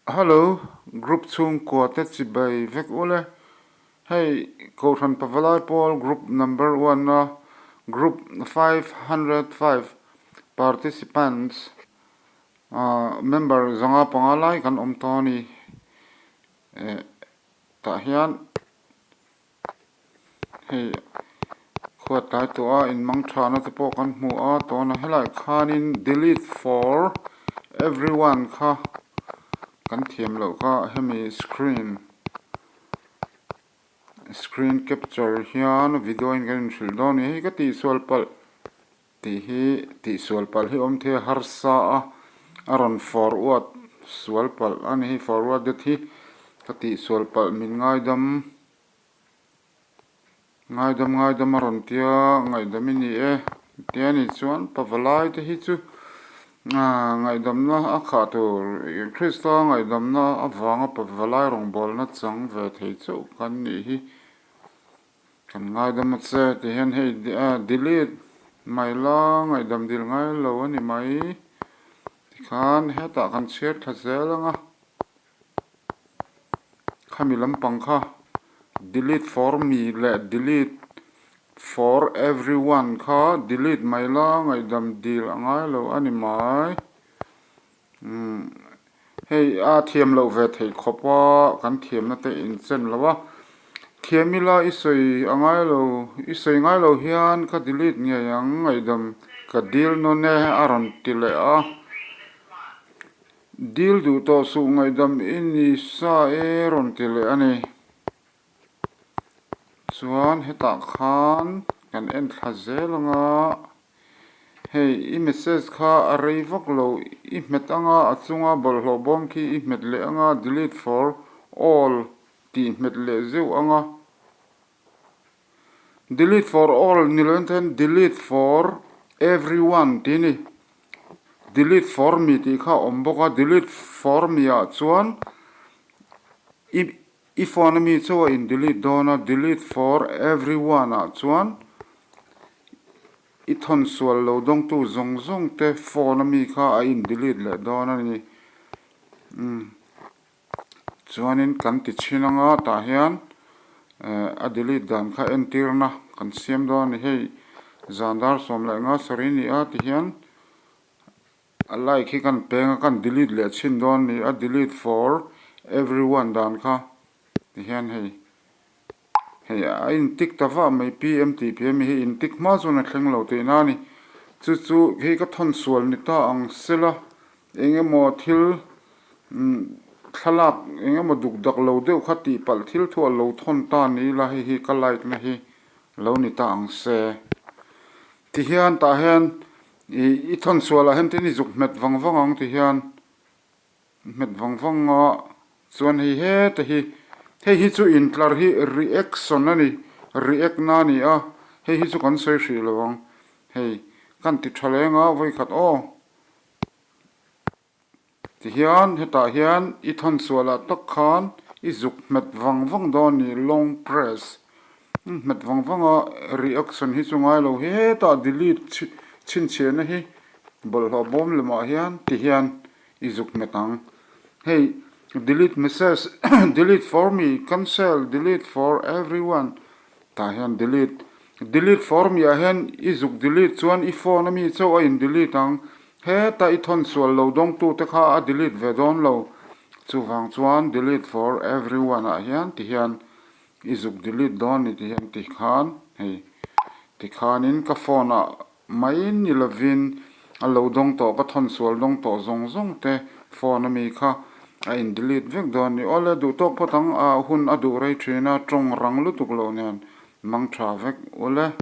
Hello, group chhungkua te chibai vek ule. Hei Kohhran Pavalai Pawl group number one a group 505 participants member 505 lai kan awm tawh a ni. Eh tah hian Hei khuat tlai tawh a inmang thahna te pawh kan hmu a tawna helaiah khanin delete for everyone kha kan thiam loh kha hemi screen screen capture hian video in kan inhrilh dawn a ni hei ka tihsual palh tih hi tihsual palh hi awm thei a harsa a a rawn forward sual palh a ni hei forwarded hi ka tihsual palh min ngaidam ngaidam ngaidam a rawn tia ngaihdam i ni e tia ni chuan pavalai te hi chu ah ngaihdamna a khah tur Krista ngaihdamna avanga pavalai rawngbawlna chang ve thei chauh kan nih hi. Kan ngaidam a che ti hian hei delete mai la ngaihdam dil ngai lo a ni mai tikhan hetah kan chhiar thla zel ang a khami lampang kha delete for me leh delete for everyone kha delete mai la ngaihdam dil a ngai lo a ni mai. Umm hei a thiam loh ve theih khawp a kan thiamna te inchen lo a, thiam ila i sawi a ngai lo i sawi ngai lo hian ka delete ngei ang ngaihdam ka dil nawn e a rawn ti leh a, dil duh tawh suh ngaihdam i ni sa e rawn ti leh a ni. Chuan hetah khan kan en thla zel ang a, hei i message kha a rei vak lo i hmet ang a, a chunga bawlhhlawh bawm khi i hmet leh ang a, delete for all tih hmet leh zeuh ang a, delete for all ni lo in chuan delete for everyone tih a ni, delete for me tih kha a awm bawk a, delete for me ah chuan i. I phone ami chu a in delete dawn a, delete for everyone ah chuan i thawn sual lo dawngtu zawng zawng te phone ami kha a in delete leh dawn a ni. Umm chuanin kan ti chhin anga tah hian eh a delete dan kha entirna kan siam dawn a ni. Hei zan dar 15 sarih a ni a ti hian A like hi kan peng a, kan delete leh chhin dawn a ni a, delete for everyone dan kha ti hian hei hei a in tick ta vah mai PM tih piah ami hi in tick hma chuan a thleng lo tihna a ni. Chu chu hei ka thawn sual ni ta ang sela eng emaw thil thlalak eng emaw duk dak lo deuh kha tih palh thil thu a lo thawn ta ni ila hei hi ka like na hi lo ni ta ang se. Tihian tah hian Ih i thawn sual ah hian tin i zuk hmet vang vang ang ti hian hmet vang vang a chuan hei heta hi hei hi chu intlar hi reaction a ni react na a ni a hei hi chu kan sawi hrih lo ang hei kan ti tha leng a vawikhat aw. Tihian hetah hian i thawn sualah tak khan i zuk hmet vang vang dawn a ni, long press hmet vang vang a, reaction hi chu ngai lo hetah delete chhinchhiahna hi bawlhhlawh bawm lamah hian tihian i zuk hmet ang. Hei delete message delete for me cancel delete for everyone tah hian delete Delete for mi ah hian i zuk delete chuan i phone ami chauh a in delete ang. Heta i thawn sual lo dawngtu te kha a delete ve dawn lo. Chuvang chuan delete for everyone ah hian ti hian i zuk delete dawn ni ti hian ti khan hei ti khanin ka phone ah mai ni lovin a lo dawng tawh ka thawn sual dawng tawh zawng zawng te phone ami kha a in delete vek dawn ni. Awle duh tawk phawt ang a hun a duh rei thin a tawng rang lutuk loh nen Mang tha vek ule.